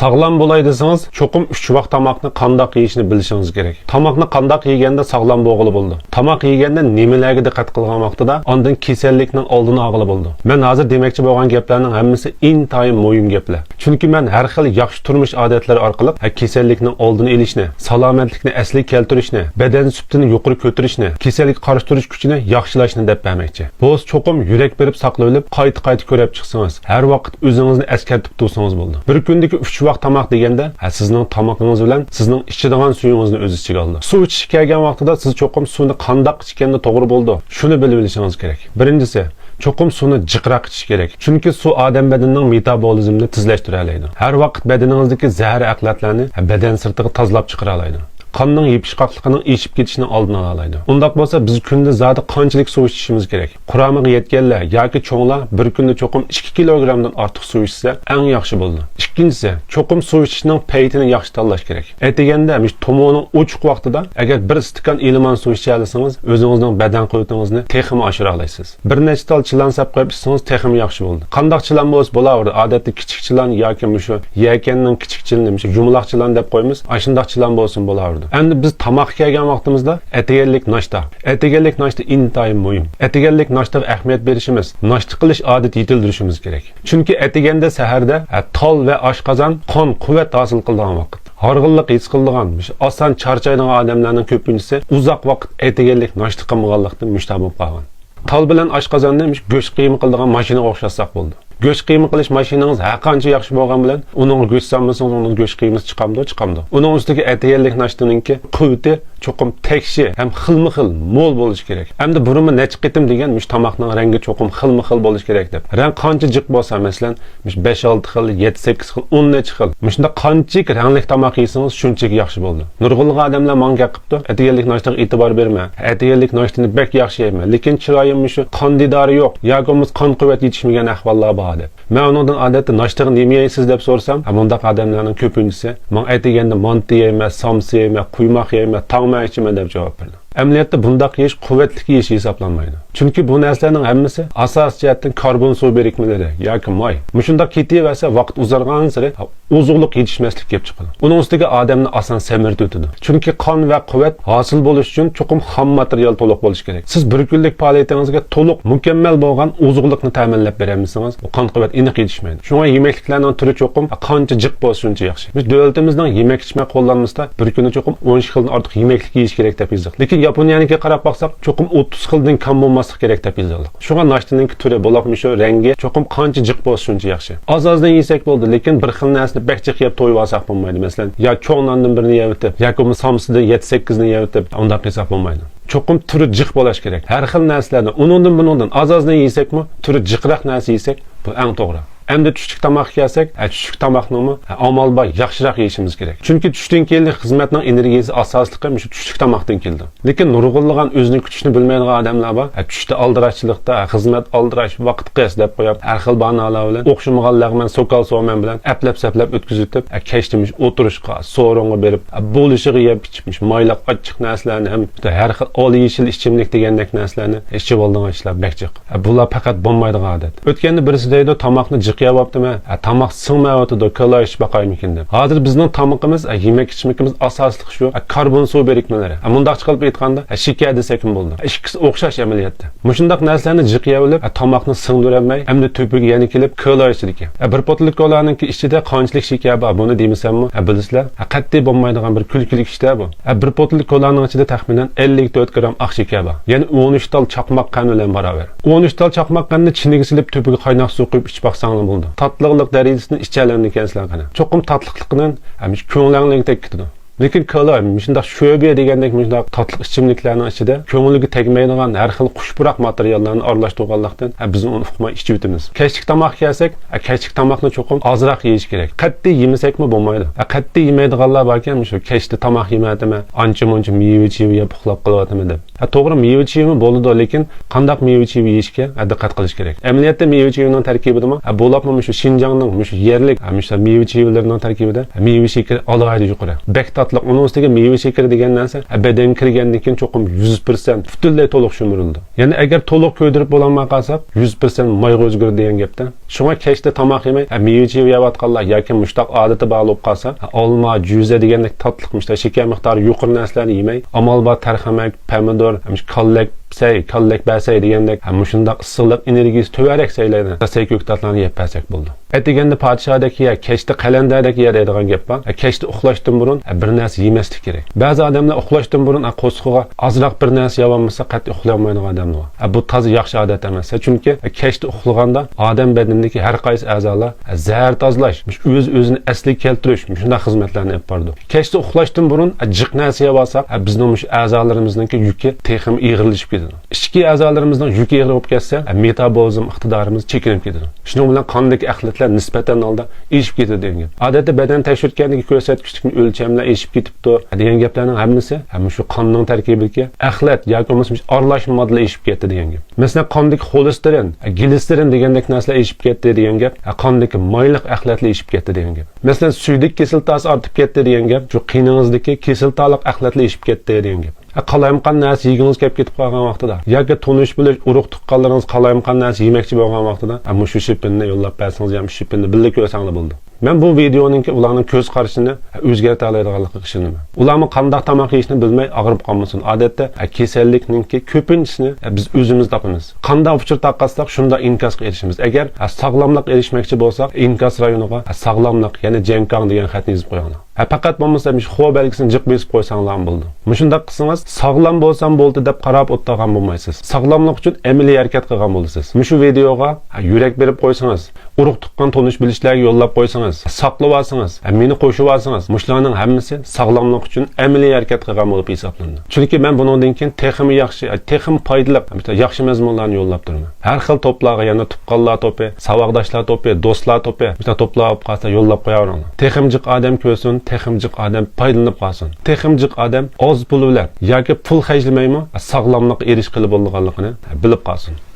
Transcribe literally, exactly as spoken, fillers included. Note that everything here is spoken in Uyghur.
ساغلام بولاي دېسىڭىز، چوقۇم ئۈچ ۋاق تاماقنى قانداق يېيىشنى بىلىشىڭىز كېرەك. تاماقنى قانداق يېگەندە ساغلام بولغىلى بولىدۇ؟ تاماق يېگەندە نېمىلەرگە دىققەت قىلغان ۋاقتىدا ئاندىن كېسەللىكنىڭ ئالدىنى ئالغىلى بولىدۇ؟ مەن ھازىر دېمەكچى بولغان گەپلەرنىڭ ھەممىسى ئىنتايىن مۇھىم گەپلەر. چۈنكى مەن ھەر خىل ياخشى تۇرمۇش ئادەتلىرى ئارقىلىق، ھە، كېسەللىكنىڭ ئالدىنى ئېلىشنى، سالامەتلىكنى ئەسلىگە كەلتۈرۈشنى، بەدەن سۈپىتىنى يۇقىرى كۆتۈرۈشنى، كېسەلگە قارشى تۇرۇش كۈچىنى ياخشىلاشنى دەپ بەرمەكچى. بولسا چوقۇم يۈرەك بېرىپ ساقلىۋېلىپ، قايتا-قايتا كۆرۈپ چىقسىڭىز، ھەر ۋاقىت ئۆزىڭىزنى ئەسكەرتىپ تۇرسىڭىز بولىدۇ. بىر كۈندىكى ئۈچ ۋاق تاماق دېگەندە، ھە، سىزنىڭ تامىقىڭىز بىلەن سىزنىڭ ئىچىدىغان سۈيىڭىزنى ئۆز ئىچىگە ئالىدۇ. سۇ ئىچىشكە كەلگەن ۋاقتىدا سىز چوقۇم سۇنى قانداق ئىچكەندە توغرا بولىدۇ، شۇنى بىلىۋېلىشىڭىز كېرەك. بىرىنچىسى، چوقۇم سۇنى جىقراق ئىچىش كېرەك. چۈنكى سۇ ئادەم بەدىنىنىڭ مېتابولىزمىنى تېزلەشتۈرەلەيدۇ. ھەر ۋاقىت بەدىنىڭىزدىكى زەھەر ئەخلەتلەرنى بەدەن سىرتىغا تازىلاپ چىقىرالايدۇ. قاننىڭ يېپىشقاقلىقىنىڭ ئېشىپ كېتىشىنىڭ ئالدىنى ئالالايدۇ. ئۇنداق بولسا بىز كۈندە زادى قانچىلىك سۇ ئىچىشىمىز كېرەك؟ قۇرامىغا يەتكەنلەر ياكى چوڭلار بىر كۈندە چوقۇم ئىككى كىلوگرامدىن ئارتۇق سۇ ئىچسە ئەڭ ياخشى بولىدۇ. ئىككىنچىسى، چوقۇم سۇ ئىچىشنىڭ پەيتىنى ياخشى تاللاش كېرەك. ئەتىگەندە مۇشۇ تومۇرنىڭ ئوچۇق ۋاقتىدا ئەگەر بىر ئىستاكان ئىلمان سۇ ئىچەلىسىڭىز، ئۆزىڭىزنىڭ بەدەن قۇۋۋىتىڭىزنى تېخىمۇ ئاشۇرالايسىز. بىر نەچچە تال چىلان سەپ قويۇپ ئىچسىڭىز تېخىمۇ ياخشى بولىدۇ. قانداق چىلان بولسا بولاۋېرىدۇ. ئادەتتە كىچىك چىلان ياكى مۇشۇ يەكەننىڭ كىچىك چىلىنى، مۇشۇ يۇمىلاق چىلان دەپ قويىمىز. ئاشۇنداق چىلان بولسىمۇ بولاۋېرىدۇ. ئەمدى بىز تاماققا كەلگەن ۋاقتىمىزدا ئەتىگەنلىك ناشتا. ئەتىگەنلىك ناشتا ئىنتايىن مۇھىم. ئەتىگەنلىك ناشتىغا ئەھمىيەت بېرىشىمىز، ناشتا قىلىش ئادىتى يېتىلدۈرۈشىمىز كېرەك. چۈنكى ئەتىگەندە سەھەردە، ھە، تال ۋە ئاشقازان قان قۇۋۋەت ھاسىل قىلىدىغان ۋاقىت. ھارغىنلىق ھېس قىلىدىغان، مۇشۇ ئاسان چارچايدىغان ئادەملەرنىڭ كۆپىنچىسى ئۇزاق ۋاقىت ئەتىگەنلىك ناشتا قىلمىغانلىقتىن مۇشۇنداق بولۇپ قالغان. تال بىلەن ئاشقازاننى مۇشۇ گۆش قىيما قىلىدىغان ماشىنىغا ئوخشاتساق بولىدۇ. گۆش قىيما قىلىش ماشىنىڭىز ھەرقانچە ياخشى بولغان بىلەن، ئۇنىڭغا گۆش سالمىسىڭىز، ئۇنىڭ گۆش قىيمىسى چىقامدۇ؟ چىقامدۇ. ئۇنىڭ ئۈستىگە ئەتىگەنلىك ناشتىنىڭكى قۇۋۋىتى چوقۇم تەكشى ھەم خىلمۇ خىل، مول بولۇشى كېرەك. ئەمدى بۇرۇنمۇ نەچچە قېتىم دېگەن مۇشۇ تاماقنىڭ رەڭگى چوقۇم خىلمۇ خىل بولۇشى كېرەك دەپ. رەڭ قانچە جىق بولسا، مەسىلەن، مۇشۇ بەش ئالتە خىل، يەتتە سەككىز خىل، ئون نەچچە خىل، مۇشۇنداق قانچىلىك رەڭلىك تاماق يېسىڭىز، شۇنچىلىك ياخشى بولىدۇ. نۇرغۇنلىغان ئادەملەر ماڭا گەپ قىپتۇ، ئەتىگەنلىك ناشتىغا ئېتىبار بېرىمەن، ئەتىگەنلىك ناشتىنى بەك ياخشى يەيمەن، لېكىن چىرايىم مۇشۇ قان دىدارى يوق ياكى بولمىسا قان قۇۋۋەت يېتىشمىگەن ئەھۋاللار بار دەپ. مەن ئۇنىڭدىن ئادەتتە ناشتىغا نېمە يەيسىز دەپ سورىسام، ھە، مۇنداق ئادەملەرنىڭ كۆپىنچىسى ماڭا ئەتىگەندە مانتا يەيمەن، سامسا يەيمەن، قۇيماق يەيمەن، تاڭمەن ئىچىمەن دەپ جاۋاب بېرىدۇ. ئەمەلىيەتتە بۇنداق يېيىش قۇۋۋەتلىك يېيىش ھېسابلانمايدۇ. چۈنكى بۇ نەرسىلەرنىڭ ھەممىسى ئاساسىي جەھەتتىن كاربون سۇ بىرىكمىلىرى ياكى ماي. مۇشۇنداق كېتىۋەرسە ۋاقىت ئۇزارغانسېرى ئوزۇقلۇق يېتىشمەسلىك كېلىپ چىقىدۇ. ئۇنىڭ ئۈستىگە ئادەمنى ئاسان سەمرىتىۋېتىدۇ. چۈنكى قان ۋە قۇۋۋەت ھاسىل بولۇش ئۈچۈن چوقۇم خام ماتېرىيال تولۇق بولۇشى كېرەك. سىز بىر كۈنلۈك پائالىيىتىڭىزگە تولۇق، مۇكەممەل بولغان ئوزۇقلۇقنى تەمىنلەپ بېرەلمىسىڭىز، ئۇ قان قۇۋۋەت ئېنىق يېتىشمەيدۇ. شۇڭا يېمەكلىكلەرنىڭ تۈرى چوقۇم قانچە جىق بولسا، شۇنچە ياخشى. بىز دۆلىتىمىزنىڭ يېمەك-ئىچمەك قوللانمىسىدا بىر كۈندە چوقۇم ئون ئىككى خىلدىن ئارتۇق يېمەكلىك يېيىش كېرەك دەپ يېزىق. لېكىن ياپونىيەنىڭكىگە قاراپ باقساق، چوقۇم ئوتتۇز خىلدىن كەم بولماسلىق كېرەك دەپ يېزىقلىق. شۇڭا ناشتىنىڭكى تۈرى، بولۇپمۇ شۇ رەڭگى چوقۇم قانچە جىق بولسا، شۇنچە ياخشى. ئاز-ئازدىن يېسەك بولىدۇ، لېكىن بىر خىل نەرسىنى بەك جىق يەپ تويۇۋالساق بولمايدۇ. مەسىلەن، يا چوڭ ناندىن بىرنى يەۋېتىپ، ياكى بولمىسا سامسىدىن يەتتە سەككىزنى يەۋېتىپ، ئۇنداق قىلساق بولمايدۇ. چوقۇم تۈرى جىق بولۇش كېرەك. ھەر خىل نەرسىلەردىن ئۇنىڭدىن بۇنىڭدىن ئاز-ئازدىن يېسەكمۇ، تۈرى جىقراق نەرسە يېسەك، بۇ ئەڭ توغرا. ئەمدى چۈشلۈك تاماققا كەلسەك، ھە، چۈشلۈك تاماقنىمۇ، ھە، ئامال بار ياخشىراق يېيىشىمىز كېرەك. چۈنكى چۈشتىن كېيىنلىك خىزمەتنىڭ ئېنېرگىيىسى ئاساسلىقى مۇشۇ چۈشلۈك تاماقتىن كېلىدۇ. لېكىن نۇرغۇنلىغان ئۆزىنى كۈتۈشنى بىلمەيدىغان ئادەملەر بار. ھە، چۈشتە ئالدىراشچىلىقتا، ھە، خىزمەت ئالدىراش، ۋاقىت قىس دەپ قويۇپ، ھەر خىل باھانىلەر بىلەن ئوخشىمىغان لەغمەن، سوكال سومەن بىلەن ئەپلەپ-سەپلەپ ئۆتكۈزۈۋېتىپ، ھە، كەچتە مۇشۇ ئولتۇرۇشقا، سورۇنغا بېرىپ، ھە، بولۇشىغا يەپ ئىچىپ، مۇشۇ مايلىق ئاچچىق نەرسىلەرنى ھەم ھەر خىل ئالىي يېشىل ئىچىملىك دېگەندەك نەرسىلەرنى ئىچىۋالىدىغان ئىشلار بەك جىق. ھە، بۇلار پەقەت بولمايدىغان ئادەت. ئۆتكەندە بىرسى دەيدۇ، تاماقنى جىق يەۋاپتىمەن، ھە، تاماق سىڭمەيۋاتىدۇ، كالا ئىچىپ باقايمىكىن دەپ. ھازىر بىزنىڭ تامىقىمىز، ھە، يېمەك-ئىچمىكىمىز ئاساسلىقى شۇ، ھە، كاربون سۇ بىرىكمىلىرى. ھە، مۇنداقچە قىلىپ ئېيتقاندا، ھە، شېكەر دېسەكمۇ بولىدۇ. ھە، ئىككىسى ئوخشاش ئەمەلىيەتتە. مۇشۇنداق نەرسىلەرنى جىق يەۋېلىپ، ھە، تاماقنى سىڭدۈرەلمەي، ئەمدى تۆپىگە يەنە كېلىپ كالا ئىچىدىكەن. ھە، بىر پوتىلىك كالانىڭكى ئىچىدە قانچىلىك شېكەر بار، بۇنى دېمىسەممۇ، ھە، بىلىسىلەر. ھە، قەتئىي بولمايدىغان بىر كۈلكىلىك ئىشتە بۇ. ھە، بىر پوتىلىك كالانىڭ ئىچىدە تەخمىنەن ئەللىك تۆت گرام ئاق شېكەر بار. يەنى ئون ئۈچ تال چاقماق قەند بىلەن باراۋەر. ئون ئۈچ تال چاقماق قەندنى چىنىگە سېلىپ، تۆپىگە قايناق سۇ قۇيۇپ ئىچىپ باقساڭلار بولىدۇ. تاتلىقلىق دەرىجىسىنى ئىچەلەمدىكەنسىلەر قېنى. چوقۇم تاتلىقلىقىنى، ھە، مۇشۇ كۆڭلەڭلىكتەك كېتىدۇ. لېكىن كالا مۇشۇنداق شۆبە دېگەندەك مۇشۇنداق تاتلىق ئىچىملىكلەرنىڭ ئىچىدە كۆڭۈلگە تەگمەيدىغان ھەر خىل خۇشپۇراق ماتېرىياللارنى ئارىلاشتۇرغانلىقتىن، ھە، بىز ئۇنى ئۇقماي ئىچىۋېتىمىز. كەچلىك تاماققا كەلسەك، ھە، كەچلىك تاماقنى چوقۇم ئازراق يېيىش كېرەك. قەتئىي يېمىسەكمۇ بولمايدۇ. ھە، قەتئىي يېمەيدىغانلار باركەن، مۇشۇ كەچتە تاماق يېمەيتىمەن، ئانچە-مۇنچە مېۋە-چېۋە يەپ ئۇخلاپ قېلىۋاتىمەن دەپ. ھە، توغرا، مېۋە چېۋىمۇ بولىدۇ، لېكىن قانداق مېۋە چېۋە يېيىشكە، ھە، دىققەت قىلىش كېرەك. ئەمەلىيەتتە مېۋە چېۋىنىڭ تەركىبىدىمۇ، ھە، بولۇپمۇ مۇشۇ شىنجاڭنىڭ مۇشۇ يەرلىك، ھە، مۇشۇ مېۋە چېۋىلىرىنىڭ تەركىبىدە، ھە، مېۋە شېكىرى ئالاھىدە يۇقىرى. بەك تاتلىق. ئۇنىڭ ئۈستىگە مېۋە شېكىرى دېگەن نەرسە، ھە، بەدەنگە كىرگەندىن كېيىن چوقۇم يۈز پىرسەنت پۈتۈنلەي تولۇق شۈمۈرۈلىدۇ. يەنى ئەگەر تولۇق كۆيدۈرۈپ بولالماي قالساق، يۈز پىرسەنت مايغا ئۆزگىرىدۇ دېگەن گەپتە. شۇڭا كەچتە تاماق يېمەي، ھە، مېۋە چېۋە يەۋاتقانلار ياكى مۇشتاق ئادىتى بار بولۇپ قالسا، ھە، ئالما، جۈزە دېگەندەك تاتلىق، مۇشتاق شېكەر مىقدارى يۇقىرى نەرسىلەرنى يېمەي، ئامال بار تەرخەمەك، پەمىدۇر، ھە، مۇشۇ كاللەك سەي، كاللەك بەسەي دېگەندەك، ھە، مۇشۇنداق ئىسسىقلىق ئېنېرگىيىسى تۆۋەنرەك سەيلەيدۇ. سەي كۆكتاتلارنى يەپ بەرسەك بولىدۇ. ئەتىگەندە پادىشاھدەك يە، كەچتە قەلەندەردەك يە دەيدىغان گەپ بار. ھە، كەچتە ئۇخلاشتىن بۇرۇن، ھە، بىر نەرسە يېمەسلىك كېرەك. بەزى ئادەملەر ئۇخلاشتىن بۇرۇن، ھە، قورسىقىغا ئازراق بىر نەرسە يەۋالمىسا قەتئىي ئۇخلىيالمايدىغان ئادەملەر بار. ھە، بۇ تازا ياخشى ئادەت ئەمەس. ھە، چۈنكى، ھە، كەچتە ئۇخلىغاندا ئادەم بەدىنىدىكى ھەر قايسى ئەزالار، ھە، زەھەر تازىلاش، مۇشۇ ئۆز-ئۆزىنى ئەسلىگە كەلتۈرۈش، مۇشۇنداق خىزمەتلەرنى ئېلىپ بارىدۇ. كەچتە ئۇخلاشتىن بۇرۇن، ھە، جىق نەرسە يەۋالساق، ھە، بىزنىڭ مۇشۇ ئەزالىرىمىزنىڭكى يۈكى تېخىمۇ ئېغىرلىشىپ كېتىدۇ. ئىچكى ئەزالىرىمىزنىڭ يۈكى ئېغىر بولۇپ كەتسە، ھە، مېتابولىزم ئىقتىدارىمىز چېكىنىپ كېتىدۇ. شۇنىڭ بىلەن قاندىكى ئەخلەتلەر نىسبەتەن ھالدا ئېشىپ كېتىدۇ دېگەن گەپ. ئادەتتە بەدەن تەكشۈرتكەندىكى كۆرسەتكۈچلۈكنى ئۆلچەملەر ئېشىپ كېتىپتۇ دېگەن گەپلەرنىڭ ھەممىسى، ھە، مۇشۇ قاننىڭ تەركىبىدىكى ئەخلەت ياكى بولمىسا مۇشۇ ئارىلاشما ماددىلار ئېشىپ كەتتى دېگەن گەپ. مەسىلەن، قاندىكى خولېستېرىن، گلىسېرىن دېگەندەك نەرسىلەر ئېشىپ كەتتى دېگەن گەپ. ھە، قاندىكى مايلىق ئەخلەتلەر ئېشىپ كەتتى دېگەن گەپ. مەسىلەن، سۈيدۈك كىسلاتاسى ئارتىپ كەتتى دېگەن گەپ. شۇ قېنىڭىزدىكى كىسلاتالىق ئەخلەتلەر ئېشىپ كەتتى دېگەن گەپ. ھە، قالايمىقان نەرسە يېگۈڭىز كەپ كېتىپ قالغان ۋاقتىدا ياكى تونۇش بىلىش ئۇرۇق تۇغقانلىرىڭىز قالايمىقان نەرسە يېمەكچى بولغان ۋاقتىدا، ھە، مۇشۇ شىپىننى يوللاپ بەرسىڭىز يا مۇشۇ شىپىننى بىللە كۆرسەڭلار بولىدۇ. مەن بۇ ۋىدېئونىڭكى ئۇلارنىڭ كۆز قارىشىنى، ھە، ئۆزگەرتەلەيدىغانلىقىغا ئىشىنىمەن. ئۇلارمۇ قانداق تاماق يېيىشنى بىلمەي ئاغرىپ قالمىسۇن. ئادەتتە، ھە، كېسەللىكنىڭكى كۆپىنچىسىنى، ھە، بىز ئۆزىمىز تاپىمىز. قانداق ئۇچۇر تارقاتساق شۇنداق ئىنكاسقا ئېرىشىمىز. ئەگەر، ھە، ساغلاملىققا ئېرىشمەكچى بولساق ئىنكاس رايونىغا، ھە، ساغلاملىق يەنى جيەنكاڭ دېگەن خەتنى يېزىپ قويۇڭلار. ھە، پەقەت بولمىسا مۇشۇ خو بەلگىسىنى جىق بېسىپ قويساڭلارمۇ بولىدۇ. مۇشۇنداق قىلسىڭىز، ساغلام بولسام بولدى دەپ قاراپ ئولتۇرغان بولمايسىز. ساغلاملىق ئۈچۈن ئەمەلىي ھەرىكەت قىلغان بولىسىز. مۇشۇ ۋىدېئوغا، ھە، يۈرەك بېرىپ قويسىڭىز، ئۇرۇق تۇغقان تونۇش بىلىشلەرگە يوللاپ قويسىڭىز، ساقلىۋالسىڭىز، ھە، مېنى قوشۇۋالسىڭىز، مۇشۇلارنىڭ ھەممىسى ساغلاملىق ئۈچۈن ئەمەلىي ھەرىكەت قىلغان بولۇپ ھېسابلىنىدۇ. چۈنكى مەن بۇنىڭدىن كېيىن تېخىمۇ ياخشى، ھە، تېخىمۇ پايدىلىق، ھە، ياخشى مەزمۇنلارنى يوللاپ تۇرىمەن. ھەر خىل توپلارغا، يەنە تۇغقانلار توپى، ساۋاقداشلار توپى، دوستلار توپى، مۇشۇنداق توپلار بولۇپ قالسا يوللاپ قوياۋېرىڭلار. تېخىمۇ جىق ئادەم كۆرسۇن، تېخىمۇ جىق ئادەم پايدىلىنىپ قالسۇن. تېخىمۇ جىق ئادەم ئاز پۇل بىلەن ياكى پۇل خەجلىمەيمۇ ساغلاملىققا ئېرىشكىلى بولىدىغانلىقىنى بىلىپ قالسۇن.